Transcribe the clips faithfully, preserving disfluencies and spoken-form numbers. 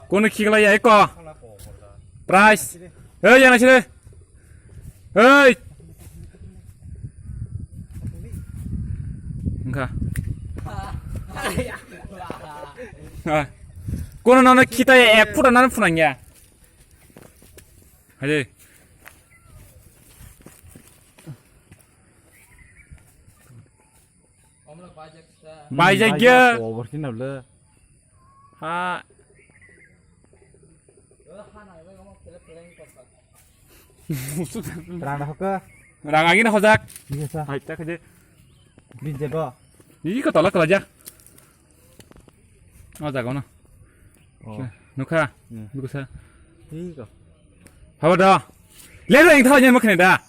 Kono khiklai ya eko. Price. Hey, yang sini. Hey. Engka. Ah. Kono nana kita ya, eh, pura nana punang ya. Hadi. Baijak ya. Over sini le. Ha. Rang dah ke? Rang lagi na hojak. Iya sa. Hai tak aja. Di jago. Ini kau tolak aja. Oh jago na. Oh. Nukha. Hmm. Nukha. Ini kau. Haba da. Lelo yang thawa nyama kene da.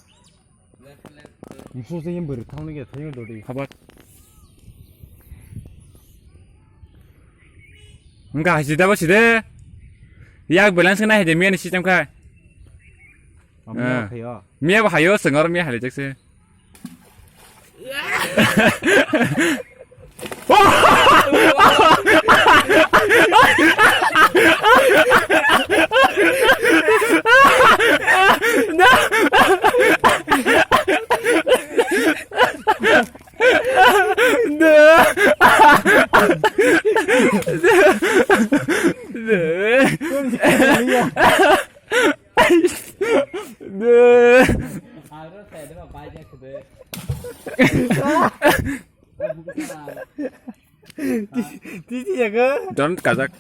Musu se yang beri thawa ni ke thawa dodi. Haba. Engka hai sida ba sida. Yak balance kena hai de miya ni system khai. Ami Ah. Khayo. Miya ba hayo sengor miya hai jakse. Titi ya ke? Don kajak.